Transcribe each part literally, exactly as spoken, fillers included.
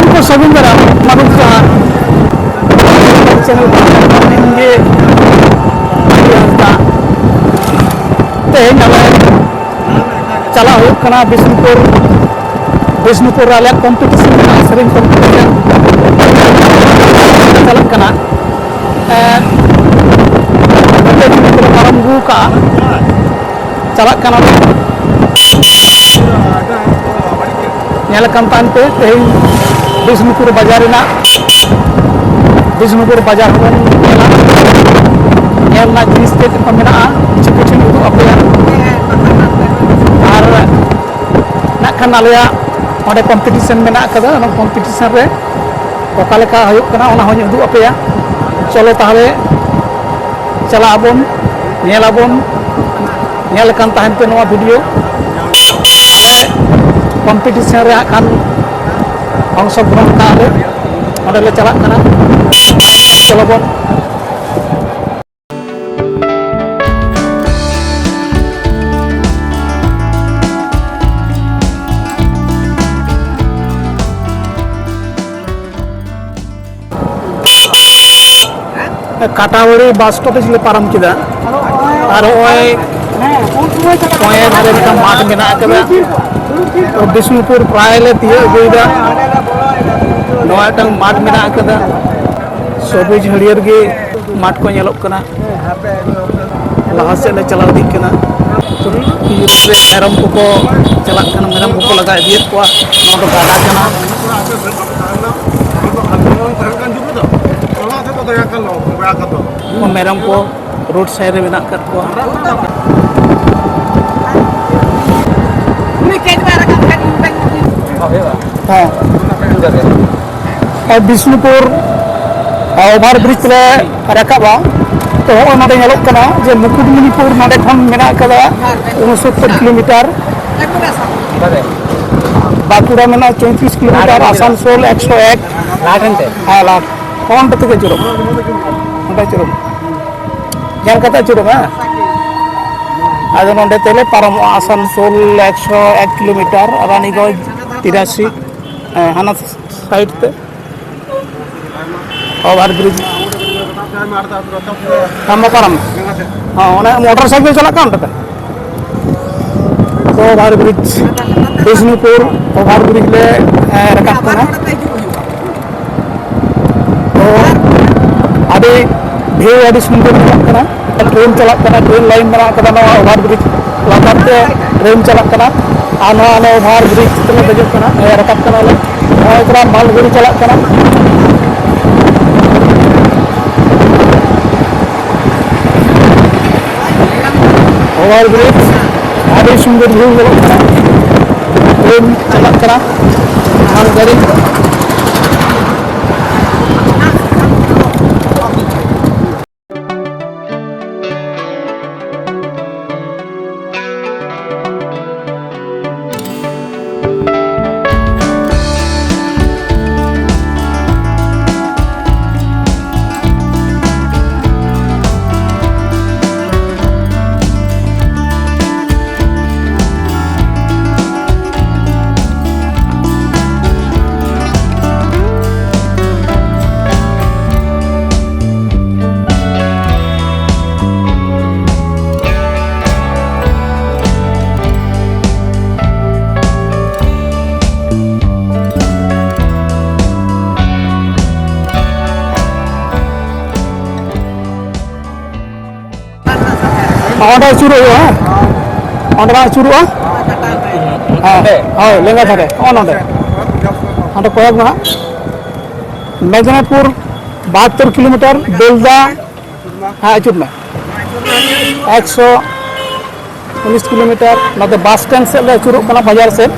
ᱩᱱᱠᱩ ᱥᱟᱹᱜᱩᱱ ᱫᱟᱨᱟᱢ ᱢᱟᱱᱚᱛ ᱡᱚᱦᱟᱨ᱾ ᱪᱮᱱᱮᱞ ᱯᱟᱦᱴᱟ ᱠᱷᱚᱱ ᱤᱧ ᱜᱮ ᱢᱟᱹᱡᱷᱤ ᱦᱟᱸᱥᱫᱟ᱾ ᱛᱮᱦᱮᱧ ᱟᱞᱮ ᱪᱟᱞᱟᱜ ᱦᱩᱭᱩᱜ ᱠᱟᱱᱟ ᱵᱤᱥᱱᱩᱯᱩᱨ᱾ ᱵᱤᱥᱱᱩᱯᱩᱨ ᱨᱮ ᱟᱞᱮᱭᱟᱜ ᱠᱚᱢᱯᱤᱴᱤᱥᱚᱱ ᱢᱮᱱᱟᱜᱼᱟ, ᱥᱮᱨᱮᱧ ᱠᱚᱢᱯᱤᱴᱤᱥᱚᱱ ᱪᱟᱞᱟᱜ ᱠᱟᱱᱟ᱾ ᱮᱸ, ᱯᱟᱨᱚᱢ ᱟᱹᱜᱩ ᱠᱟᱜᱼᱟ᱾ ᱪᱟᱞᱟᱜ ᱠᱟᱱᱟ᱾ ᱧᱮᱞ ᱟᱠᱟᱱ ᱛᱟᱦᱮᱱ ᱯᱮ ᱛᱮᱦᱮᱧ ᱵᱤᱥᱱᱩᱯᱩᱨ ᱵᱟᱡᱟᱨ ᱨᱮᱱᱟᱜ, ᱵᱤᱥᱱᱩᱯᱩᱨ ᱵᱟᱡᱟᱨ ᱦᱚᱸᱵᱚᱱ ᱧᱮᱞᱟ᱾ ᱧᱮᱞ ᱨᱮᱱᱟᱜ ᱡᱤᱱᱤᱥ ᱪᱮᱫ ᱠᱚ ᱢᱮᱱᱟᱜᱼᱟ, ᱠᱤᱪᱷᱩ ᱠᱤᱪᱷᱩᱧ ᱩᱫᱩᱜ ᱟᱯᱮᱭᱟ᱾ ᱟᱨ ᱱᱟᱜ ᱠᱷᱟᱱ ᱟᱞᱮᱭᱟᱜ ᱚᱸᱰᱮ ᱠᱚᱢᱯᱤᱴᱤᱥᱮᱱ ᱢᱮᱱᱟᱜ ᱟᱠᱟᱫᱟ, ᱚᱱᱟ ᱠᱚᱢᱯᱤᱴᱤᱥᱮᱱ ᱨᱮ ᱚᱠᱟ ᱞᱮᱠᱟ ᱦᱩᱭᱩᱜ ᱠᱟᱱᱟ, ᱚᱱᱟ ᱦᱚᱸᱧ ᱩᱫᱩᱜ ᱟᱯᱮᱭᱟ᱾ ᱪᱚᱞᱚ ᱛᱟᱦᱚᱞᱮ, ᱪᱟᱞᱟᱜ ᱟᱵᱚᱱ, ᱧᱮᱞ ᱟᱵᱚᱱ᱾ ᱧᱮᱞ ᱟᱠᱟᱱ ᱛᱟᱦᱮᱱ ᱯᱮ ᱱᱚᱣᱟ ᱵᱷᱤᱰᱤᱭᱳ᱾ ᱟᱞᱮ ᱠᱚᱢᱯᱤᱴᱤᱥᱮᱱ ᱨᱮ ᱦᱟᱸᱜ ᱠᱷᱟᱱ ᱚᱝᱥᱚᱜᱨᱚᱦᱚᱱ ᱠᱟᱜᱼᱟ ᱞᱮ, ᱚᱸᱰᱮ ᱞᱮ ᱪᱟᱞᱟᱜ ᱠᱟᱱᱟ᱾ ᱪᱚᱞᱚ ᱵᱚᱱ᱾ ᱠᱟᱴᱟᱣᱟᱹᱲᱤ ᱵᱟᱥ ᱥᱴᱚᱯᱮᱡᱽ ᱞᱮ ᱯᱟᱨᱚᱢ ᱠᱮᱫᱟ᱾ ᱟᱨ ᱱᱚᱜᱼᱚᱭ ᱯᱚᱭᱮ ᱫᱷᱟᱨᱮ ᱢᱤᱫᱴᱟᱝ ᱢᱟᱴᱷ ᱢᱮᱱᱟᱜ ᱟᱠᱟᱫᱟ᱾ ᱛᱚ ᱵᱤᱥᱱᱩᱯᱩᱨ ᱯᱨᱟᱭ ᱞᱮ ᱛᱤᱭᱳᱜ ᱟᱹᱜᱩᱭᱮᱫᱟ᱾ ᱱᱚᱣᱟ ᱢᱤᱫᱴᱟᱝ ᱢᱟᱴᱷ ᱢᱮᱱᱟᱜ ᱟᱠᱟᱫᱟ, ᱥᱚᱵᱩᱡ ᱦᱟᱹᱨᱭᱟᱹᱲ ᱜᱮ ᱢᱟᱴᱷ ᱠᱚ ᱧᱮᱞᱚᱜ ᱠᱟᱱᱟ᱾ ᱞᱟᱦᱟ ᱥᱮᱫ ᱞᱮ ᱪᱟᱞᱟᱣ ᱤᱫᱤᱜ ᱠᱟᱱᱟ᱾ ᱛᱤᱭᱳᱜ ᱨᱮ ᱢᱮᱨᱚᱢ ᱠᱚᱠᱚ ᱪᱟᱞᱟᱜ ᱠᱟᱱᱟ, ᱢᱮᱨᱚᱢ ᱠᱚᱠᱚ ᱞᱟᱜᱟ ᱤᱫᱤᱭᱮᱫ ᱠᱚᱣᱟ᱾ ᱱᱚᱣᱟ ᱫᱚ ᱜᱟᱰᱟ ᱠᱟᱱᱟ᱾ ᱢᱮᱨᱚᱢ ᱠᱚ ᱨᱳᱰ ᱥᱟᱭᱤᱰ ᱨᱮ ᱢᱮᱱᱟᱜ ᱟᱠᱟᱫ ᱠᱚᱣᱟ᱾ ᱦᱮᱸ᱾ ᱟᱨ ᱵᱤᱥᱱᱩᱯᱩᱨ ᱳᱵᱷᱟᱨ ᱵᱨᱤᱡᱽ ᱞᱮ ᱨᱟᱠᱟᱵᱼᱟ᱾ ᱛᱚ ᱦᱚᱸᱜᱼᱚᱭ ᱱᱚᱰᱮ ᱧᱮᱞᱚᱜ ᱠᱟᱱᱟ ᱡᱮ ᱢᱩᱠᱩᱴᱢᱩᱱᱤᱯᱩᱨ ᱱᱚᱰᱮ ᱠᱷᱚᱱ ᱢᱮᱱᱟᱜ ᱟᱠᱟᱫᱟ ᱩᱱᱩᱥᱚᱛᱛᱚᱨ ᱠᱤᱞᱳᱢᱤᱴᱟᱨ, ᱵᱟᱸᱠᱩᱲᱟ ᱢᱮᱱᱟᱜᱼᱟ ᱪᱳᱭᱛᱨᱤᱥ ᱠᱤᱞᱳᱢᱤᱴᱟᱨ, ᱟᱥᱟᱱᱥᱳᱞ ᱮᱠᱥᱚ ᱮᱠ᱾ ᱦᱮᱸ, ᱞᱟᱴ᱾ ᱚᱸᱰᱮ ᱛᱮᱜᱮ ᱡᱩᱨᱩᱜ, ᱚᱸᱰᱮ ᱡᱩᱨᱩᱜ᱾ ᱧᱮᱞ ᱠᱟᱛᱮ ᱡᱩᱨᱩᱜ, ᱦᱮᱸ᱾ ᱟᱫᱚ ᱱᱚᱰᱮ ᱛᱮᱞᱮ ᱯᱟᱨᱚᱢᱚᱜᱼᱟ ᱟᱥᱟᱱᱥᱳᱞ ᱮᱠᱥᱚ ᱮᱠ ᱠᱤᱞᱳᱢᱤᱴᱟᱨ, ᱨᱟᱱᱤᱜᱚᱸᱡᱽ ᱛᱤᱨᱟᱥᱤ᱾ ᱦᱮᱸ, ᱦᱟᱱᱟ ᱥᱟᱭᱤᱰ ᱛᱮ ᱳᱵᱷᱟᱨ ᱵᱨᱤᱡᱽ᱾ ᱟᱢ ᱚᱠᱟᱨᱮᱢ? ᱦᱚᱸ, ᱚᱱᱮ ᱢᱚᱴᱚᱨ ᱥᱟᱭᱠᱮᱞ ᱪᱟᱞᱟᱜ ᱠᱟᱱ ᱛᱟᱯᱮ? ᱛᱚ, ᱳᱵᱷᱟᱨ ᱵᱨᱤᱡᱽ, ᱵᱤᱥᱱᱩᱯᱩᱨ ᱳᱵᱷᱟᱨ ᱵᱨᱤᱡᱽ ᱞᱮ, ᱮ, ᱨᱟᱠᱟᱵ ᱠᱟᱱᱟ᱾ ᱛᱚ, ᱟᱹᱰᱤ ᱵᱷᱤᱭᱩ ᱟᱹᱰᱤ ᱥᱩᱱᱫᱚᱨ ᱧᱮᱞᱚᱜ ᱠᱟᱱᱟ᱾ ᱴᱨᱮᱱ ᱪᱟᱞᱟᱜ ᱠᱟᱱᱟ, ᱴᱨᱮᱱ ᱞᱟᱭᱤᱱ ᱢᱮᱱᱟᱜ ᱟᱠᱟᱫᱟ ᱱᱚᱣᱟ ᱳᱵᱷᱟᱨ ᱵᱨᱤᱡᱽ ᱞᱟᱛᱟᱨ ᱛᱮ ᱴᱨᱮᱱ ᱪᱟᱞᱟᱜ ᱠᱟᱱᱟ᱾ ᱟᱨ ᱱᱚᱣᱟ ᱟᱞᱮ ᱳᱵᱷᱟᱨ ᱵᱨᱤᱡᱽ ᱛᱮᱞᱮ ᱫᱮᱡᱚᱜ ᱠᱟᱱᱟ, ᱮ, ᱨᱟᱠᱟᱵ ᱠᱟᱱᱟᱞᱮ᱾ ᱱᱚᱜᱼᱚᱭ ᱛᱷᱚᱲᱟ ᱢᱟᱞ ᱜᱟᱹᱰᱤ ᱪᱟᱞᱟᱜ ᱠᱟᱱᱟ᱾ ᱳᱵᱷᱟᱨ ᱵᱨᱤᱡᱽ ᱟᱹᱰᱤ ᱥᱩᱱᱫᱚᱨ ᱵᱷᱤᱭᱩ ᱧᱮᱞᱚᱜ ᱠᱟᱱᱟ᱾ ᱴᱨᱮᱱ ᱪᱟᱞᱟᱜ ᱠᱟᱱᱟ, ᱢᱟᱞ ᱜᱟᱹᱰᱤ᱾ ᱚᱸᱰᱮ ᱟᱹᱪᱩᱨᱚᱜ ᱦᱩᱭᱩᱜᱼᱟ, ᱦᱮᱸ? ᱚᱸᱰᱮ ᱵᱟᱝ ᱟᱹᱪᱩᱨᱚᱜᱼᱟ? ᱦᱮᱸ, ᱦᱳᱭ, ᱞᱮᱸᱜᱟ ᱫᱷᱟᱨᱮ, ᱱᱚᱜᱼᱚ ᱱᱚᱰᱮ᱾ ᱚᱸᱰᱮ ᱠᱚᱭᱚᱜ ᱢᱮ ᱦᱟᱸᱜ᱾ ᱢᱮᱫᱽᱱᱟᱯᱩᱨ ᱵᱟᱦᱟᱛᱛᱳᱨ ᱠᱤᱞᱳᱢᱤᱴᱟᱨ, ᱵᱮᱞᱫᱟ, ᱦᱮᱸ, ᱟᱹᱪᱩᱨ ᱢᱮ᱾ ᱮᱠᱥᱚ ᱩᱱᱤᱥ ᱠᱤᱞᱳᱢᱤᱴᱟᱨ, ᱱᱚᱛᱮ ᱵᱟᱥ ᱥᱴᱮᱱᱰ ᱥᱮᱫ ᱞᱮ ᱟᱹᱪᱩᱨᱚᱜ ᱠᱟᱱᱟ, ᱵᱟᱡᱟᱨ ᱥᱮᱫ᱾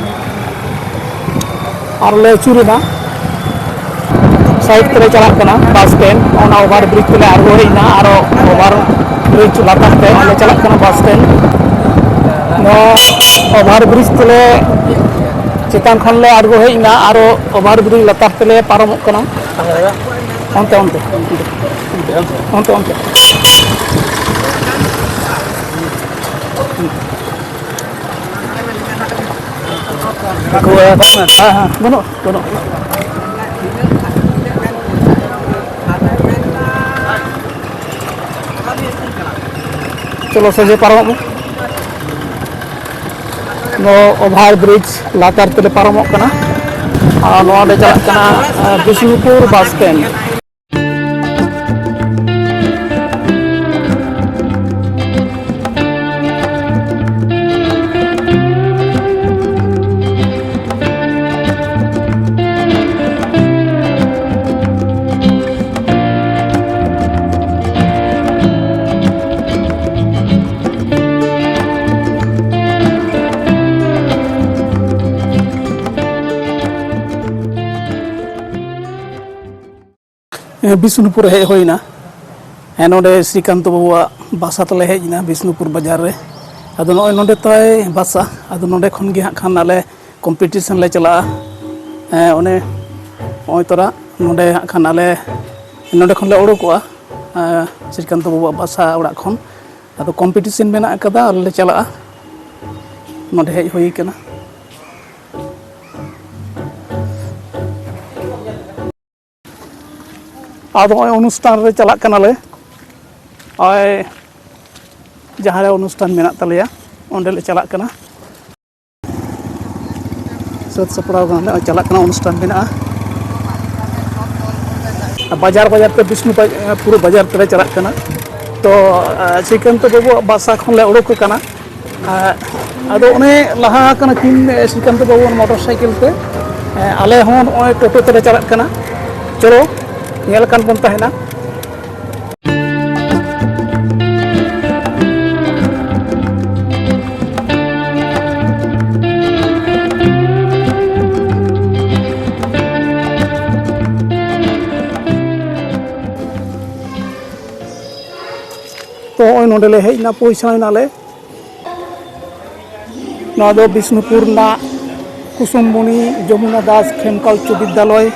ᱟᱨ ᱞᱮ ᱟᱹᱪᱩᱨᱮᱱᱟ, ᱥᱟᱭᱤᱰ ᱛᱮᱞᱮ ᱪᱟᱞᱟᱜ ᱠᱟᱱᱟ ᱵᱟᱥ ᱥᱴᱮᱱᱰ᱾ ᱚᱱᱟ ᱳᱵᱷᱟᱨ ᱵᱨᱤᱡᱽ ᱛᱮᱞᱮ ᱟᱬᱜᱚ ᱦᱮᱡ ᱮᱱᱟ, ᱟᱨᱚ ᱳᱵᱷᱟᱨ ᱵᱨᱤᱡᱽ ᱞᱟᱛᱟᱨ ᱛᱮ ᱟᱞᱮ ᱪᱟᱞᱟᱜ ᱠᱟᱱᱟ ᱵᱟᱥ ᱥᱴᱮᱱᱰ᱾ ᱱᱚᱣᱟ ᱳᱵᱷᱟᱨ ᱵᱨᱤᱡᱽ ᱛᱮᱞᱮ ᱪᱮᱛᱟᱱ ᱠᱷᱚᱱ ᱞᱮ ᱟᱬᱜᱚ ᱦᱮᱡ ᱮᱱᱟ, ᱟᱨᱚ ᱳᱵᱷᱟᱨ ᱵᱨᱤᱡᱽ ᱞᱟᱛᱟᱨ ᱛᱮᱞᱮ ᱯᱟᱨᱚᱢᱚᱜ ᱠᱟᱱᱟ᱾ ᱚᱱᱛᱮ, ᱚᱱᱛᱮ, ᱚᱱᱛᱮ, ᱚᱱᱛᱮ, ᱚᱱᱛᱮ᱾ ᱦᱮᱸ, ᱦᱮᱸ, ᱵᱟᱹᱱᱩᱜ, ᱵᱟᱹᱱᱩᱜ᱾ ᱪᱚᱞᱚ ᱥᱚᱡᱷᱮ ᱯᱟᱨᱚᱢᱚᱜ ᱢᱮ᱾ ᱱᱚᱣᱟ ᱚᱵᱷᱟᱨ ᱵᱨᱤᱡᱽ ᱞᱟᱛᱟᱨ ᱛᱮᱞᱮ ᱯᱟᱨᱚᱢᱚᱜ ᱠᱟᱱᱟ᱾ ᱟᱨ ᱱᱚᱣᱟ ᱞᱮ ᱪᱟᱞᱟᱜ ᱠᱟᱱᱟ, ᱟᱸ, ᱵᱤᱥᱱᱩᱯᱩᱨ ᱵᱟᱥ ᱥᱴᱮᱱᱰ᱾ ᱵᱤᱥᱱᱩᱯᱩᱨ ᱦᱮᱡ ᱦᱩᱭᱱᱟ᱾ ᱦᱮᱸ, ᱱᱚᱰᱮ ᱥᱨᱤᱠᱟᱱᱛᱚ ᱵᱟᱵᱩᱣᱟᱜ ᱵᱟᱥᱟ ᱛᱮᱞᱮ ᱦᱮᱡ ᱮᱱᱟ ᱵᱤᱥᱱᱩᱯᱩᱨ ᱵᱟᱡᱟᱨ ᱨᱮ᱾ ᱟᱫᱚ ᱱᱚᱜᱼᱚᱭ ᱱᱚᱰᱮ ᱛᱟᱭ ᱵᱟᱥᱟ, ᱟᱫᱚ ᱱᱚᱰᱮ ᱠᱷᱚᱱ ᱜᱮ ᱦᱟᱸᱜ ᱠᱷᱟᱱ ᱟᱞᱮ ᱠᱚᱢᱯᱤᱴᱤᱥᱚᱱ ᱞᱮ ᱪᱟᱞᱟᱜᱼᱟ᱾ ᱦᱮᱸ, ᱚᱱᱮ ᱱᱚᱜᱼᱚᱭ ᱛᱚᱨᱟ ᱱᱚᱰᱮ ᱦᱟᱸᱜ ᱠᱷᱟᱱ ᱟᱞᱮ ᱱᱚᱰᱮ ᱠᱷᱚᱱ ᱞᱮ ᱩᱰᱩᱠᱚᱜᱼᱟ, ᱦᱮᱸ, ᱥᱨᱤᱠᱟᱱᱛᱚ ᱵᱟᱵᱩᱣᱟᱜ ᱵᱟᱥᱟ ᱚᱲᱟᱜ ᱠᱷᱚᱱ᱾ ᱟᱫᱚ ᱠᱚᱢᱯᱤᱴᱤᱥᱚᱱ ᱢᱮᱱᱟᱜ ᱟᱠᱟᱫᱟ, ᱟᱞᱮ ᱞᱮ ᱪᱟᱞᱟᱜᱼᱟ᱾ ᱱᱚᱰᱮ ᱦᱮᱡ ᱦᱩᱭ ᱟᱠᱟᱱᱟ᱾ ᱟᱫᱚ ᱱᱚᱜᱼᱚᱭ ᱚᱱᱩᱥᱴᱷᱟᱱ ᱨᱮ ᱪᱟᱞᱟᱜ ᱠᱟᱱᱟᱞᱮ᱾ ᱱᱚᱜᱼᱚᱭ ᱡᱟᱦᱟᱸ ᱨᱮ ᱚᱱᱩᱥᱴᱷᱟᱱ ᱢᱮᱱᱟᱜ ᱛᱟᱞᱮᱭᱟ, ᱚᱸᱰᱮ ᱞᱮ ᱪᱟᱞᱟᱜ ᱠᱟᱱᱟ᱾ ᱥᱟᱹᱛ ᱥᱟᱯᱲᱟᱣ ᱠᱟᱱᱟᱞᱮ, ᱱᱚᱜᱼᱚᱭ ᱪᱟᱞᱟᱜ ᱠᱟᱱᱟ, ᱚᱱᱩᱥᱴᱷᱟᱱ ᱢᱮᱱᱟᱜᱼᱟ᱾ ᱵᱟᱡᱟᱨ ᱵᱟᱡᱟᱨ ᱛᱮ ᱵᱤᱥᱱᱩ ᱵᱟᱡ-, ᱯᱩᱨᱟᱹ ᱵᱟᱡᱟᱨ ᱛᱮᱞᱮ ᱪᱟᱞᱟᱜ ᱠᱟᱱᱟ᱾ ᱛᱚ, ᱥᱨᱤᱠᱟᱱᱛᱚ ᱵᱟᱹᱵᱩᱣᱟᱜ ᱵᱟᱥᱟ ᱠᱷᱚᱱᱞᱮ ᱩᱰᱩᱠ ᱟᱠᱟᱱᱟ᱾ ᱟᱫᱚ ᱚᱱᱮ ᱞᱟᱦᱟ ᱟᱠᱟᱱᱟ ᱠᱤᱱ ᱥᱨᱤᱠᱟᱱᱛᱚ ᱵᱟᱹᱵᱩ ᱢᱚᱴᱚᱨ ᱥᱟᱭᱠᱮᱞ ᱛᱮ, ᱟᱞᱮ ᱦᱚᱸ ᱱᱚᱜᱼᱚᱭ ᱴᱳᱴᱳ ᱛᱮᱞᱮ ᱪᱟᱞᱟᱜ ᱠᱟᱱᱟ᱾ ᱪᱚᱞᱚ, ᱧᱮᱞ ᱠᱟᱱ ᱵᱚᱱ ᱛᱟᱦᱮᱱᱟ᱾ ᱛᱚ, ᱱᱚᱜᱼᱚᱭ ᱱᱚᱸᱰᱮ ᱞᱮ ᱦᱮᱡ ᱮᱱᱟ, ᱯᱳᱣᱪᱷᱟᱣ ᱮᱱᱟᱞᱮ᱾ ᱱᱚᱣᱟ ᱫᱚ ᱵᱤᱥᱱᱩᱯᱩᱨ ᱨᱮᱱᱟᱜ ᱠᱩᱥᱩᱢᱵᱚᱱᱤ ᱡᱚᱢᱩᱱᱟ ᱫᱟᱥ ᱠᱷᱮᱢᱠᱟ ᱩᱪᱪᱚ ᱵᱤᱫᱽᱫᱟᱞᱚᱭ᱾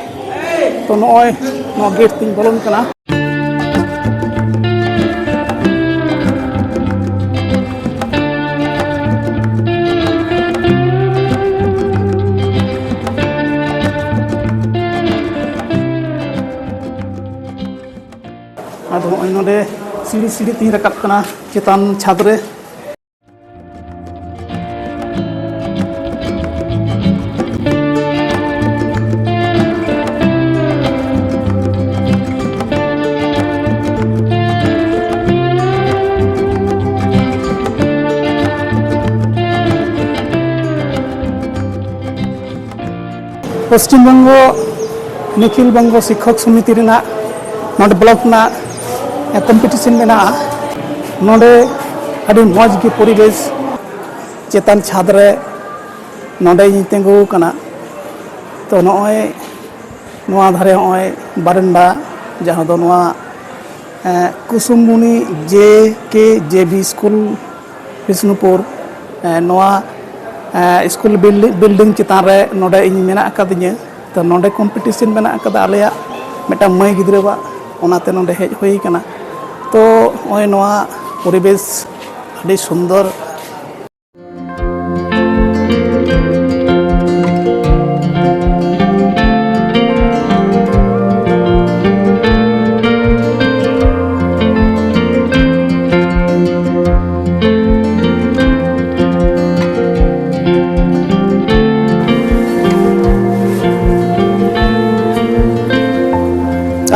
ᱛᱚ, ᱱᱚᱜᱼᱚᱭ ᱱᱚᱣᱟ ᱜᱮᱴ ᱛᱤᱧ ᱵᱚᱞᱚᱱ ᱠᱟᱱᱟ᱾ ᱱᱚᱰᱮ ᱥᱤᱲᱤ ᱥᱤᱲᱤ ᱛᱤᱧ ᱨᱟᱠᱟᱵ ᱠᱟᱱᱟ ᱪᱮᱛᱟᱱ ᱪᱷᱟᱫᱽ ᱨᱮ᱾ ᱯᱚᱥᱪᱤᱢ ᱵᱚᱝᱜᱚ ᱱᱤᱠᱷᱤᱞ ᱵᱚᱝᱜᱚ ᱥᱤᱠᱠᱷᱚᱠ ᱥᱚᱢᱤᱛᱤ ᱨᱮᱱᱟᱜ ᱱᱚᱰᱮ ᱵᱞᱚᱠ ᱨᱮᱱᱟᱜ ᱠᱚᱢᱯᱤᱴᱤᱥᱚᱱ ᱢᱮᱱᱟᱜᱼᱟ᱾ ᱱᱚᱰᱮ ᱟᱹᱰᱤ ᱢᱚᱡᱽ ᱜᱮ ᱯᱚᱨᱤᱵᱮᱥ, ᱪᱮᱛᱟᱱ ᱪᱷᱟᱫᱽ ᱨᱮ ᱱᱚᱰᱮ ᱤᱧ ᱛᱤᱸᱜᱩ ᱟᱠᱟᱱᱟ᱾ ᱛᱚ, ᱱᱚᱜᱼᱚᱭ ᱱᱚᱣᱟ ᱫᱷᱟᱨᱮ ᱱᱚᱜᱼᱚᱭ ᱵᱟᱨᱮᱱᱰᱟ, ᱡᱟᱦᱟᱸ ᱫᱚ ᱱᱚᱣᱟ, ᱮᱸ, ᱠᱩᱥᱩᱢᱵᱩᱱᱤ ᱡᱮ ᱠᱮ ᱡᱮ ᱵᱤ ᱥᱠᱩᱞ ᱵᱤᱥᱱᱩᱯᱩᱨ, ᱮᱸ, ᱱᱚᱣᱟ, ᱮᱸ, ᱥᱠᱩᱞ ᱵᱤᱞᱰᱤ-, ᱵᱤᱞᱰᱤᱝ ᱪᱮᱛᱟᱱ ᱨᱮ ᱱᱚᱰᱮ ᱤᱧ ᱢᱮᱱᱟᱜ ᱟᱠᱟᱫᱤᱧᱟᱹ᱾ ᱛᱚ, ᱱᱚᱰᱮ ᱠᱚᱢᱯᱤᱴᱤᱥᱚᱱ ᱢᱮᱱᱟᱜ ᱟᱠᱟᱫᱟ ᱟᱞᱮᱭᱟᱜ ᱢᱤᱫᱴᱟᱝ ᱢᱟᱹᱭ ᱜᱤᱫᱽᱨᱟᱹᱣᱟᱜ, ᱚᱱᱟᱛᱮ ᱱᱚᱰᱮ ᱦᱮᱡ ᱦᱩᱭ ᱟᱠᱟᱱᱟ᱾ ᱛᱚ, ᱱᱚᱜᱼᱚᱭ ᱱᱚᱣᱟ ᱯᱚᱨᱤᱵᱮᱥ ᱟᱹᱰᱤ ᱥᱩᱱᱫᱚᱨ᱾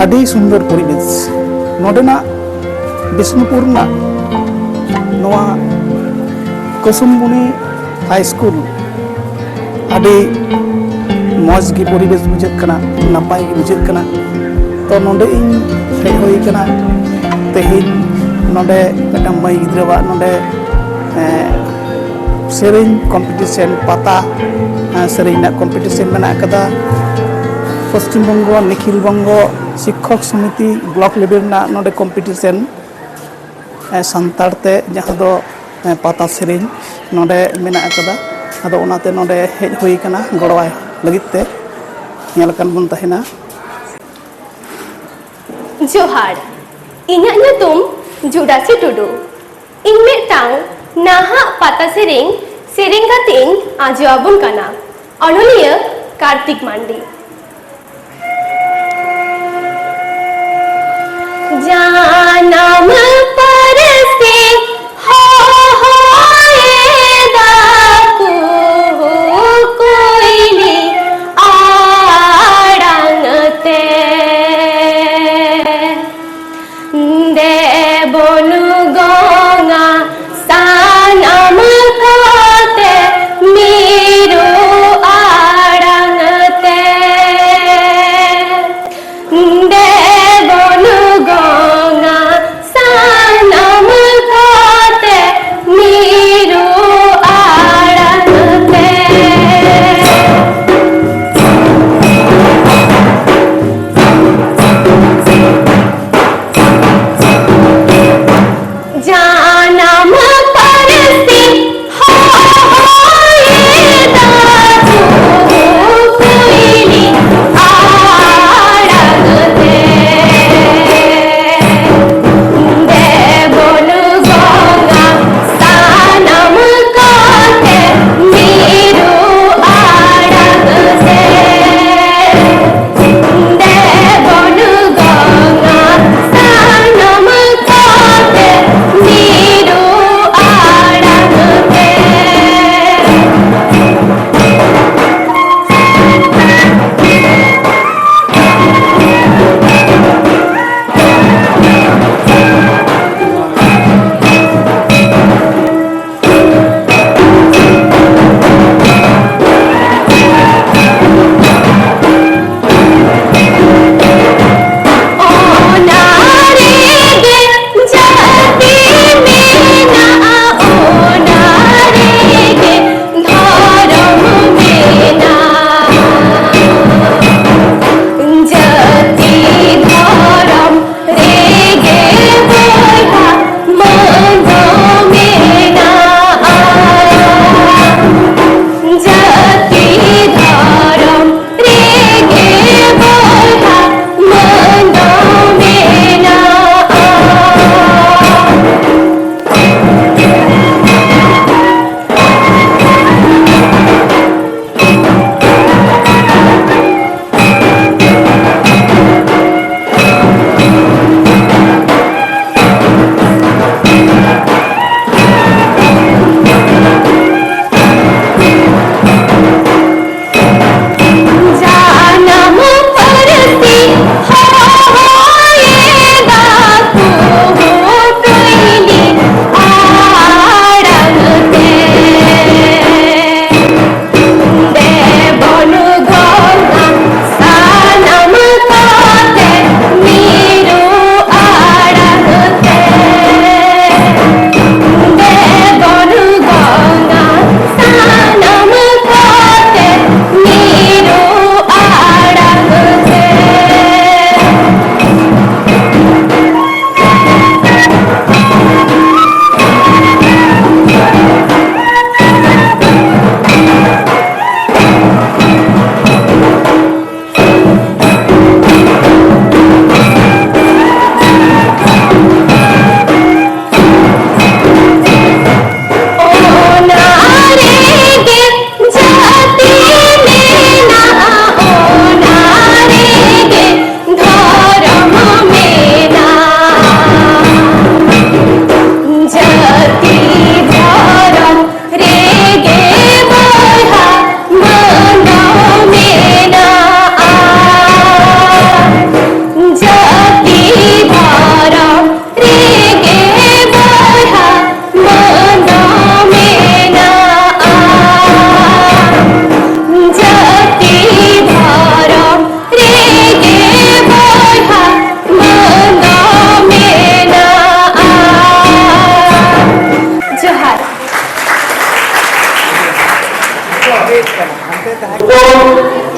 ᱟᱹᱰᱤ ᱥᱩᱱᱫᱚᱨ ᱯᱚᱨᱤᱵᱮᱥ᱾ ᱱᱚᱰᱮᱱᱟᱜ ᱵᱤᱥᱱᱩᱯᱩᱨ ᱨᱮᱱᱟᱜ ᱱᱚᱣᱟ ᱠᱩᱥᱩᱢᱵᱩᱱᱤ ᱦᱟᱭ ᱥᱠᱩᱞ ᱟᱹᱰᱤ ᱢᱚᱡᱽ ᱜᱮ ᱯᱚᱨᱤᱵᱮᱥ ᱵᱩᱡᱷᱟᱹᱜ ᱠᱟᱱᱟ, ᱱᱟᱯᱟᱭ ᱜᱮ ᱵᱩᱡᱷᱟᱹᱜ ᱠᱟᱱᱟ᱾ ᱛᱚ, ᱱᱚᱰᱮ ᱤᱧ ᱦᱮᱡ ᱦᱩᱭ ᱠᱟᱱᱟ ᱛᱮᱦᱮᱧ᱾ ᱱᱚᱰᱮ ᱢᱤᱫᱴᱟᱝ ᱢᱟᱹᱭ ᱜᱤᱫᱽᱨᱟᱹᱣᱟᱜ ᱱᱚᱰᱮ, ᱮᱸ, ᱥᱮᱨᱮᱧ ᱠᱚᱢᱯᱤᱴᱤᱥᱮᱱ, ᱯᱟᱛᱟ, ᱮᱸ, ᱥᱮᱨᱮᱧ ᱨᱮᱱᱟᱜ ᱠᱚᱢᱯᱤᱴᱤᱥᱮᱱ ᱢᱮᱱᱟᱜ ᱟᱠᱟᱫᱟ᱾ ᱯᱚᱥᱪᱤᱢ ᱵᱚᱝᱜᱚ ᱱᱤᱠᱷᱤᱞ ᱵᱚᱝᱜᱚ ᱥᱤᱠᱠᱷᱚᱠ ᱥᱚᱢᱤᱛᱤ ᱵᱞᱚᱠ ᱞᱮᱵᱮᱞ ᱨᱮᱱᱟᱜ ᱱᱚᱰᱮ ᱠᱚᱢᱯᱤᱴᱤᱥᱮᱱ, ᱮᱸ, ᱥᱟᱱᱛᱟᱲ ᱛᱮ, ᱡᱟᱦᱟᱸ ᱫᱚ, ᱮᱸ, ᱯᱟᱛᱟ ᱥᱮᱨᱮᱧ ᱱᱚᱰᱮ ᱢᱮᱱᱟᱜ ᱟᱠᱟᱫᱟ᱾ ᱟᱫᱚ ᱚᱱᱟᱛᱮ ᱱᱚᱰᱮ ᱦᱮᱡ ᱦᱩᱭ ᱟᱠᱟᱱᱟ ᱜᱚᱲᱚᱣᱟᱭ ᱞᱟᱹᱜᱤᱫ ᱛᱮ᱾ ᱧᱮᱞ ᱟᱠᱟᱱ ᱵᱚᱱ ᱛᱟᱦᱮᱱᱟ᱾ ᱡᱚᱦᱟᱨ, ᱤᱧᱟᱹᱜ ᱧᱩᱛᱩᱢ ᱡᱩᱰᱟᱥᱤ ᱴᱩᱰᱩ᱾ ᱤᱧ ᱢᱤᱫᱴᱟᱝ ᱱᱟᱦᱟᱜ ᱯᱟᱛᱟ ᱥᱮᱨᱮᱧ ᱥᱮᱨᱮᱧ ᱠᱟᱛᱮ ᱤᱧ ᱟᱸᱡᱚ ᱟᱵᱚᱱ ᱠᱟᱱᱟ᱾ ᱚᱱᱚᱞᱤᱭᱟᱹ ᱠᱟᱨᱛᱤᱠ ᱢᱟᱱᱰᱤ᱾ ᱡᱟᱱᱟᱢ ᱯᱟᱹᱨᱥᱤ ᱦᱚᱦᱚᱭᱮᱫᱟ ᱠᱚ ᱠᱩᱭᱞᱤ ᱟᱲᱟᱝ ᱛᱮ᱾ ᱫᱮᱵᱚᱱ ᱜᱚᱝᱟ ᱥᱟᱱᱟᱢ ᱠᱚᱛᱮ ᱢᱤᱨᱩ ᱟᱲᱟᱝ ᱛᱮ᱾ ᱫᱮᱵᱚᱱ ᱜᱚᱝᱟ ᱥᱟ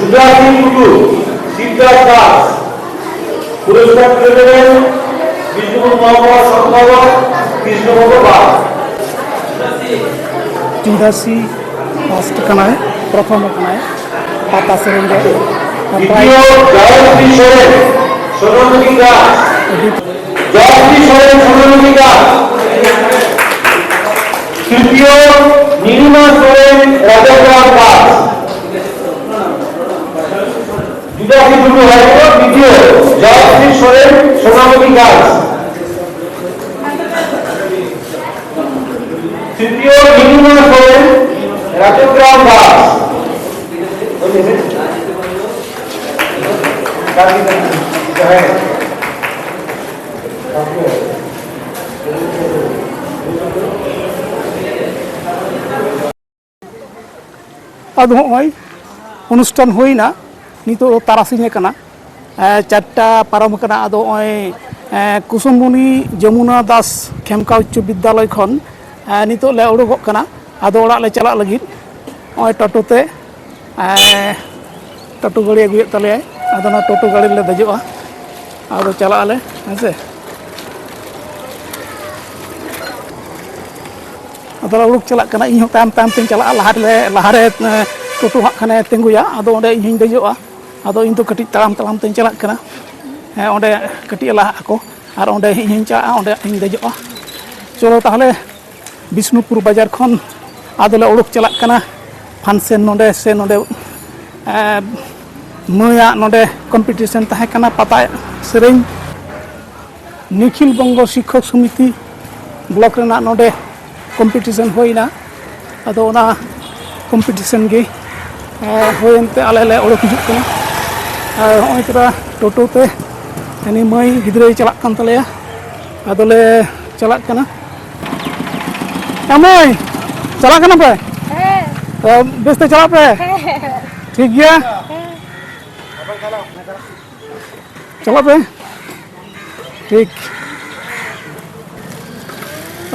ᱡᱩᱫᱟᱥᱤ ᱴᱩᱰᱩ, ᱥᱤᱵᱫᱟᱥ ᱫᱟᱥ, ᱯᱩᱨᱚᱥᱠᱟᱨ ᱯᱮᱭᱟ ᱵᱤᱥᱱᱩᱯᱩᱨ ᱢᱚᱦᱚᱠᱩᱢᱟ ᱥᱚᱝᱜᱷᱚ ᱥᱚᱵᱷᱟ, ᱠᱨᱤᱥᱱᱚ ᱵᱷᱚᱜᱚᱵᱟᱱ᱾ ᱪᱩᱰᱟᱥᱤ ᱯᱷᱟᱥᱴ ᱠᱟᱱᱟᱭ, ᱯᱨᱚᱛᱷᱚᱢ ᱠᱟᱱᱟᱭ ᱯᱟᱛᱟ ᱥᱮᱨᱮᱧ ᱨᱮ᱾ ᱫᱤᱛᱤᱭᱚ ᱡᱚᱭᱚᱥᱨᱤ ᱥᱚᱨᱮᱱ, ᱥᱳᱱᱟᱢᱩᱠᱷᱤ ᱜᱷᱟᱴ᱾ ᱡᱚᱭᱚᱥᱨᱤ ᱥᱚᱨᱮᱱ, ᱥᱳᱱᱟᱢᱩᱠᱷᱤ ᱜᱷᱟᱴ᱾ ᱛᱨᱤᱛᱤᱭᱚ ᱱᱤᱨᱩᱢᱟ ᱥᱚᱨᱮᱱ, ᱨᱟᱡᱟᱜᱨᱟᱢ ᱜᱷᱟᱴ᱾ ᱡᱩᱫᱟᱥᱤ ᱴᱩᱰᱩ ᱦᱟᱭ ᱠᱳᱨᱴ, ᱫᱤᱛᱤᱭᱚ ᱡᱚᱭᱚᱥᱨᱤ ᱥᱚᱨᱮᱱ, ᱥᱳᱱᱟᱢᱩᱠᱷᱤ ᱜᱷᱟᱴ᱾ ᱛᱨᱤᱛᱤᱭᱚ ᱱᱤᱨᱩᱢᱟ ᱥᱚᱨᱮᱱ, ᱨᱟᱡᱟᱜᱨᱟᱢ ᱜᱷᱟᱴ᱾ ᱟᱫᱚ ᱦᱚᱸᱜᱼᱚᱭ ᱚᱱᱩᱥᱴᱷᱟᱱ ᱦᱩᱭᱱᱟ, ᱱᱤᱛᱚᱜ ᱫᱚ ᱛᱟᱨᱟᱥᱤᱧ ᱟᱠᱟᱱᱟ, ᱮᱸ, ᱪᱟᱨᱴᱟ ᱯᱟᱨᱚᱢ ᱟᱠᱟᱱᱟ᱾ ᱟᱫᱚ ᱱᱚᱜᱼᱚᱭ, ᱮᱸ, ᱠᱩᱥᱩᱢᱩᱱᱤ ᱡᱚᱢᱩᱱᱟ ᱫᱟᱥ ᱠᱷᱮᱢᱠᱟ ᱩᱪᱪᱚ ᱵᱤᱫᱽᱫᱟᱞᱚᱭ ᱠᱷᱚᱱ, ᱮᱸ, ᱱᱤᱛᱚᱜ ᱞᱮ ᱩᱰᱩᱠᱚᱜ ᱠᱟᱱᱟ᱾ ᱟᱫᱚ ᱚᱲᱟᱜ ᱞᱮ ᱪᱟᱞᱟᱜ ᱞᱟᱹᱜᱤᱫ ᱱᱚᱜᱼᱚᱭ ᱴᱳᱴᱳ ᱛᱮ, ᱮᱸ, ᱴᱳᱴᱳ ᱜᱟᱹᱲᱤ ᱟᱹᱜᱩᱭᱮᱫ ᱛᱟᱞᱮᱭᱟᱭ᱾ ᱟᱫᱚ ᱚᱱᱟ ᱴᱳᱴᱳ ᱜᱟᱹᱲᱤ ᱨᱮᱞᱮ ᱫᱮᱡᱚᱜᱼᱟ, ᱟᱫᱚ ᱪᱟᱞᱟᱜ ᱟᱞᱮ, ᱦᱮᱸ ᱥᱮ᱾ ᱟᱫᱚ ᱞᱮ ᱩᱰᱩᱠ ᱪᱟᱞᱟᱜ ᱠᱟᱱᱟ, ᱤᱧ ᱦᱚᱸ ᱛᱟᱭᱚᱢ ᱛᱟᱭᱚᱢ ᱛᱮᱧ ᱪᱟᱞᱟᱜᱼᱟ᱾ ᱞᱟᱦᱟ ᱨᱮᱞᱮ, ᱞᱟᱦᱟᱨᱮ, ᱮᱸ, ᱴᱳᱴᱳ ᱦᱟᱸᱜ ᱠᱷᱟᱱᱮ ᱛᱤᱸᱜᱩᱭᱟ, ᱟᱫᱚ ᱚᱸᱰᱮ ᱤᱧ ᱦᱚᱸᱧ ᱫᱮᱡᱚᱜᱼᱟ᱾ ᱟᱫᱚ ᱤᱧ ᱫᱚ ᱠᱟᱹᱴᱤᱡ ᱛᱟᱲᱟᱢ ᱛᱟᱲᱟᱢ ᱛᱮᱧ ᱪᱟᱞᱟᱜ ᱠᱟᱱᱟ᱾ ᱦᱮᱸ, ᱚᱸᱰᱮ ᱠᱟᱹᱴᱤᱡ ᱮ ᱞᱟᱦᱟᱜ ᱟᱠᱚ, ᱟᱨ ᱚᱸᱰᱮ ᱤᱧ ᱦᱚᱸᱧ ᱪᱟᱞᱟᱜᱼᱟ, ᱚᱸᱰᱮ ᱤᱧ ᱫᱮᱡᱚᱜᱼᱟ᱾ ᱪᱚᱞᱚ ᱛᱟᱦᱚᱞᱮ, ᱵᱤᱥᱱᱩᱯᱩᱨ ᱵᱟᱡᱟᱨ ᱠᱷᱚᱱ ᱟᱫᱚᱞᱮ ᱩᱰᱩᱠ ᱪᱟᱞᱟᱜ ᱠᱟᱱᱟ ᱯᱷᱟᱱᱥᱮᱱ ᱱᱚᱰᱮ ᱥᱮ ᱱᱚᱰᱮ, ᱮᱸ, ᱢᱟᱹᱭᱟᱜ ᱱᱚᱰᱮ ᱠᱚᱢᱯᱤᱴᱤᱥᱮᱱ ᱛᱟᱦᱮᱸ ᱠᱟᱱᱟ ᱯᱟᱛᱟ ᱥᱮᱨᱮᱧ᱾ ᱱᱤᱠᱷᱤᱞ ᱵᱚᱝᱜᱚ ᱥᱤᱠᱠᱷᱚᱠ ᱥᱚᱢᱤᱛᱤ ᱵᱞᱚᱠ ᱨᱮᱱᱟᱜ ᱱᱚᱰᱮ ᱠᱚᱢᱯᱤᱴᱤᱥᱚᱱ ᱦᱩᱭᱱᱟ᱾ ᱟᱫᱚ ᱚᱱᱟ ᱠᱚᱢᱯᱤᱴᱤᱥᱚᱱ ᱜᱮ, ᱮᱸ, ᱦᱩᱭᱮᱱ ᱛᱮ ᱟᱞᱮ ᱞᱮ ᱚᱰᱚᱠ ᱦᱤᱡᱩᱜ ᱠᱟᱱᱟ᱾ ᱟᱨ ᱦᱚᱸᱜᱼᱚᱭ ᱛᱚᱨᱟ ᱴᱳᱴᱳ ᱛᱮ ᱩᱱᱤ ᱢᱟᱹᱭ ᱜᱤᱫᱽᱨᱟᱹᱭ ᱪᱟᱞᱟᱜ ᱠᱟᱱ ᱛᱟᱞᱮᱭᱟ᱾ ᱟᱫᱚᱞᱮ ᱪᱟᱞᱟᱜ ᱠᱟᱱᱟ᱾ ᱮ ᱢᱟᱹᱭ, ᱪᱟᱞᱟᱜ ᱠᱟᱱᱟ ᱯᱮ? ᱦᱮᱸ᱾ ᱮ, ᱵᱮᱥ ᱛᱮ ᱪᱟᱞᱟᱜ ᱯᱮ᱾ ᱦᱮᱸ᱾ ᱴᱷᱤᱠ ᱜᱮᱭᱟ᱾ ᱦᱮᱸ᱾ ᱪᱟᱞᱟᱜ ᱯᱮ᱾ ᱴᱷᱤᱠ᱾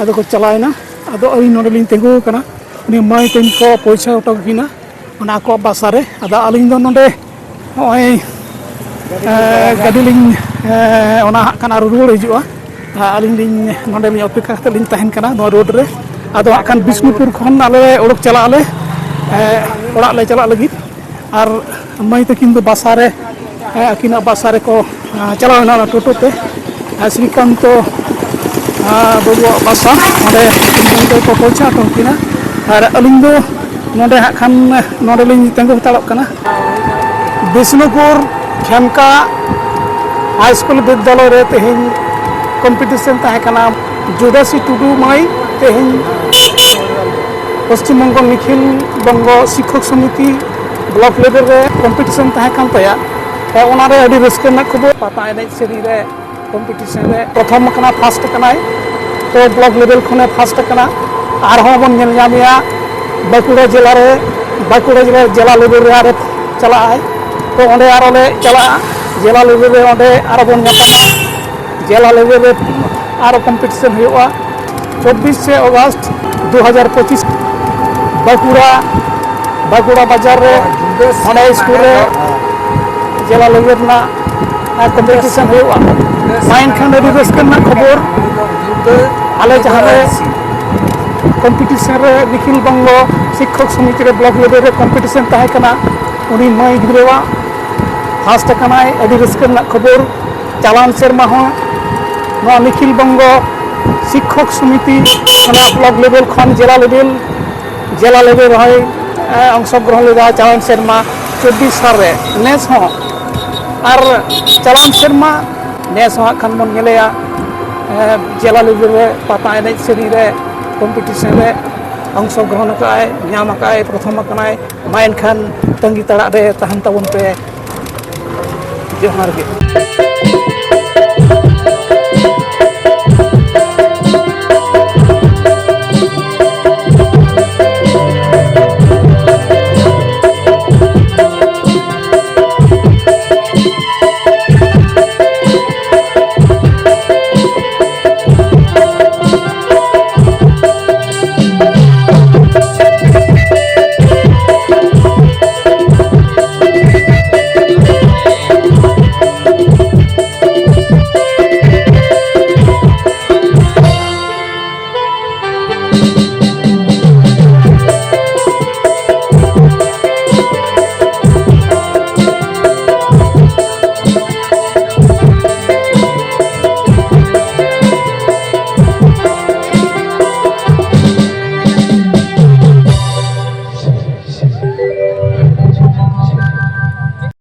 ᱟᱫᱚ ᱠᱚ ᱪᱟᱞᱟᱣᱮᱱᱟ᱾ ᱟᱫᱚ ᱟᱹᱞᱤᱧ ᱱᱚᱰᱮ ᱞᱤᱧ ᱛᱤᱸᱜᱩ ᱟᱠᱟᱱᱟ᱾ ᱩᱱᱤ ᱢᱟᱹᱭ ᱛᱤᱧ ᱠᱚ ᱯᱚᱭᱥᱟ ᱦᱚᱴᱚ ᱠᱟᱹᱠᱤᱱᱟ᱾ ᱚᱱᱟ ᱟᱠᱚᱣᱟᱜ ᱵᱟᱥᱟ ᱨᱮ᱾ ᱟᱫᱚ ᱟᱹᱞᱤᱧ ᱫᱚ ᱱᱚᱰᱮ ᱱᱚᱜᱼᱚᱭ, ᱮ, ᱜᱟᱹᱰᱤ ᱞᱤᱧ, ᱮ, ᱚᱱᱟ ᱦᱟᱸᱜ ᱠᱷᱟᱱ ᱟᱨᱚ ᱨᱩᱣᱟᱹᱲ ᱦᱤᱡᱩᱜᱼᱟ᱾ ᱟᱨ ᱟᱹᱞᱤᱧ ᱞᱤᱧ ᱱᱚᱰᱮ ᱞᱤᱧ ᱚᱯᱮᱠᱠᱷᱟ ᱠᱟᱛᱮ ᱞᱤᱧ ᱛᱟᱦᱮᱱ ᱠᱟᱱᱟ ᱱᱚᱣᱟ ᱨᱳᱰ ᱨᱮ᱾ ᱟᱫᱚ ᱦᱟᱸᱜ ᱠᱷᱟᱱ ᱵᱤᱥᱱᱩᱯᱩᱨ ᱠᱷᱚᱱ ᱟᱞᱮ ᱚᱰᱚᱠ ᱪᱟᱞᱟᱜ ᱟᱞᱮ, ᱮ, ᱚᱲᱟᱜ ᱞᱮ ᱪᱟᱞᱟᱜ ᱞᱟᱹᱜᱤᱫ᱾ ᱟᱨ ᱢᱟᱹᱭ ᱛᱟᱹᱠᱤᱱ ᱫᱚ ᱵᱟᱥᱟ ᱨᱮ, ᱮ, ᱟᱹᱠᱤᱱᱟᱜ ᱵᱟᱥᱟ ᱨᱮᱠᱚ, ᱮ, ᱪᱟᱞᱟᱣ ᱮᱱᱟ ᱚᱱᱟ ᱴᱳᱴᱳ ᱛᱮ᱾ ᱟᱨ ᱥᱨᱤᱠᱟᱱᱛᱚ, ᱮ, ᱵᱟᱹᱵᱩᱣᱟᱜ ᱵᱟᱥᱟ ᱚᱸᱰᱮ ᱩᱱᱠᱤᱱ ᱠᱚ ᱯᱳᱣᱪᱷᱟ ᱦᱚᱴᱚ ᱠᱟᱹᱠᱤᱱᱟ᱾ ᱟᱨ ᱟᱹᱞᱤᱧ ᱫᱚ ᱱᱚᱰᱮ ᱦᱟᱸᱜ ᱠᱷᱟᱱ ᱱᱚᱰᱮ ᱞᱤᱧ ᱛᱤᱸᱜᱩ ᱦᱟᱛᱟᱲᱚᱜ ᱠᱟᱱᱟ᱾ ᱵᱤᱥᱱᱩᱯᱩᱨ ᱠᱷᱮᱢᱠᱟ ᱦᱟᱭ ᱥᱠᱩᱞ ᱵᱤᱫᱽᱫᱟᱞᱚᱭ ᱨᱮ ᱛᱮᱦᱮᱧ ᱠᱚᱢᱯᱤᱴᱤᱥᱚᱱ ᱛᱟᱦᱮᱸ ᱠᱟᱱᱟ᱾ ᱡᱩᱰᱟᱥᱤ ᱴᱩᱰᱩ ᱢᱟᱹᱭ ᱛᱮᱦᱮᱧ ᱯᱚᱥᱪᱤᱢ ᱵᱚᱝᱜᱚ ᱱᱤᱠᱷᱤᱞ ᱵᱚᱝᱜᱚ ᱥᱤᱠᱠᱷᱚᱠ ᱥᱚᱢᱤᱛᱤ ᱵᱞᱚᱠ ᱞᱮᱵᱮᱞ ᱨᱮ ᱠᱚᱢᱯᱤᱴᱤᱥᱚᱱ ᱛᱟᱦᱮᱸ ᱠᱟᱱ ᱛᱟᱭᱟ᱾ ᱛᱚ, ᱚᱱᱟᱨᱮ ᱟᱹᱰᱤ ᱨᱟᱹᱥᱠᱟᱹ ᱨᱮᱱᱟᱜ ᱠᱷᱚᱵᱚᱨ, ᱯᱟᱛᱟ ᱮᱱᱮᱡ ᱥᱮᱨᱮᱧ ᱨᱮ ᱠᱚᱢᱯᱤᱴᱤᱥᱚᱱ ᱨᱮ ᱯᱨᱚᱛᱷᱚᱢ ᱟᱠᱟᱱᱟ, ᱯᱷᱟᱥᱴ ᱟᱠᱟᱱᱟᱭ᱾ ᱛᱚ, ᱵᱞᱚᱠ ᱞᱮᱵᱮᱞ ᱠᱷᱚᱱᱮ ᱯᱷᱟᱥᱴ ᱟᱠᱟᱱᱟ᱾ ᱟᱨᱦᱚᱸ ᱵᱚᱱ ᱧᱮᱞ ᱧᱟᱢᱮᱭᱟ ᱵᱟᱸᱠᱩᱲᱟ ᱡᱮᱞᱟ ᱨᱮ, ᱵᱟᱸᱠᱩᱲᱟ ᱡᱮᱞᱟ, ᱡᱮᱞᱟ ᱞᱮᱵᱮᱞ ᱨᱮ ᱟᱨᱚ ᱪᱟᱞᱟᱜ ᱟᱭ᱾ ᱛᱚ, ᱚᱸᱰᱮ ᱟᱨᱚ ᱞᱮ ᱪᱟᱞᱟᱜᱼᱟ, ᱡᱮᱞᱟ ᱞᱮᱵᱮᱞ ᱨᱮ ᱚᱸᱰᱮ ᱟᱨᱚ ᱵᱚᱱ ᱧᱟᱯᱟᱢᱟ᱾ ᱡᱮᱞᱟ ᱞᱮᱵᱮᱞ ᱨᱮ ᱟᱨᱚ ᱠᱚᱢᱯᱤᱴᱤᱥᱚᱱ ᱦᱩᱭᱩᱜᱼᱟ᱾ ᱪᱚᱵᱵᱤᱥᱮ ᱚᱜᱟᱥᱴ ᱫᱩ ᱦᱟᱡᱟᱨ ᱯᱚᱸᱪᱤᱥ, ᱵᱟᱸᱠᱩᱲᱟ, ᱵᱟᱸᱠᱩᱲᱟ ᱵᱟᱡᱟᱨ ᱨᱮ, ᱚᱸᱰᱮ ᱥᱠᱩᱞ ᱨᱮ ᱡᱮᱞᱟ ᱞᱮᱵᱮᱞ ᱨᱮᱱᱟᱜ ᱠᱚᱢᱯᱤᱴᱤᱥᱚᱱ ᱦᱩᱭᱩᱜᱼᱟ᱾ ᱢᱟ ᱮᱱᱠᱷᱟᱱ ᱟᱹᱰᱤ ᱨᱟᱹᱥᱠᱟᱹ ᱨᱮᱱᱟᱜ ᱠᱷᱚᱵᱚᱨ, ᱟᱞᱮ ᱡᱟᱦᱟᱸ ᱨᱮ ᱠᱚᱢᱯᱤᱴᱤᱥᱚᱱ ᱨᱮ ᱱᱤᱠᱷᱤᱞ ᱵᱚᱝᱜᱚ ᱥᱤᱠᱠᱷᱚᱠ ᱥᱚᱢᱤᱛᱤ ᱨᱮ ᱵᱞᱚᱠ ᱞᱮᱵᱮᱞ ᱨᱮ ᱠᱚᱢᱯᱤᱴᱤᱥᱚᱱ ᱛᱟᱦᱮᱸ ᱠᱟᱱᱟ, ᱩᱱᱤ ᱢᱟᱹᱭ ᱜᱤᱫᱽᱨᱟᱹᱣᱟᱜ ᱯᱷᱟᱥᱴ ᱟᱠᱟᱱᱟᱭ᱾ ᱟᱹᱰᱤ ᱨᱟᱹᱥᱠᱟᱹ ᱨᱮᱱᱟᱜ ᱠᱷᱚᱵᱚᱨ᱾ ᱪᱟᱞᱟᱣᱮᱱ ᱥᱮᱨᱢᱟ ᱦᱚᱸ ᱱᱚᱣᱟ ᱱᱤᱠᱷᱤᱞ ᱵᱚᱝᱜᱚ ᱥᱤᱠᱠᱷᱚᱠ ᱥᱚᱢᱤᱛᱤ ᱚᱱᱟ ᱵᱞᱚᱠ ᱞᱮᱵᱮᱞ ᱠᱷᱚᱱ ᱡᱮᱞᱟ ᱞᱮᱵᱮᱞ, ᱡᱮᱞᱟ ᱞᱮᱵᱮᱞ ᱨᱮᱦᱚᱸᱭ, ᱮ, ᱚᱝᱥᱚᱜᱨᱚᱦᱚᱱ ᱞᱮᱫᱟ ᱪᱟᱞᱟᱣᱮᱱ ᱥᱮᱨᱢᱟ ᱪᱚᱵᱵᱤᱥ ᱥᱟᱞ ᱨᱮ᱾ ᱱᱮᱥ ᱦᱚᱸ ᱟᱨ ᱪᱟᱞᱟᱣᱮᱱ ᱥᱮᱨᱢᱟ, ᱱᱮᱥ ᱦᱚᱸ ᱦᱟᱸᱜ ᱠᱷᱟᱱ ᱵᱚᱱ ᱧᱮᱞᱮᱭᱟ, ᱮ, ᱡᱮᱞᱟ ᱞᱮᱵᱮᱞ ᱨᱮ ᱯᱟᱛᱟ ᱮᱱᱮᱡ ᱥᱮᱨᱮᱧ ᱨᱮ ᱠᱚᱢᱯᱤᱴᱤᱥᱚᱱ ᱨᱮ ᱚᱝᱥᱚᱜᱨᱚᱦᱚᱱ ᱟᱠᱟᱫᱼᱟᱭ, ᱧᱟᱢ ᱟᱠᱟᱫᱼᱟᱭ, ᱯᱨᱚᱛᱷᱚᱢ ᱟᱠᱟᱱᱟᱭ᱾ ᱢᱟ ᱮᱱᱠᱷᱟᱱ ᱛᱟᱺᱜᱤ ᱛᱟᱲᱟᱜ ᱨᱮ ᱛᱟᱦᱮᱱ ᱛᱟᱵᱚᱱ ᱯᱮ᱾ ᱡᱚᱦᱟᱨ ᱜᱮ᱾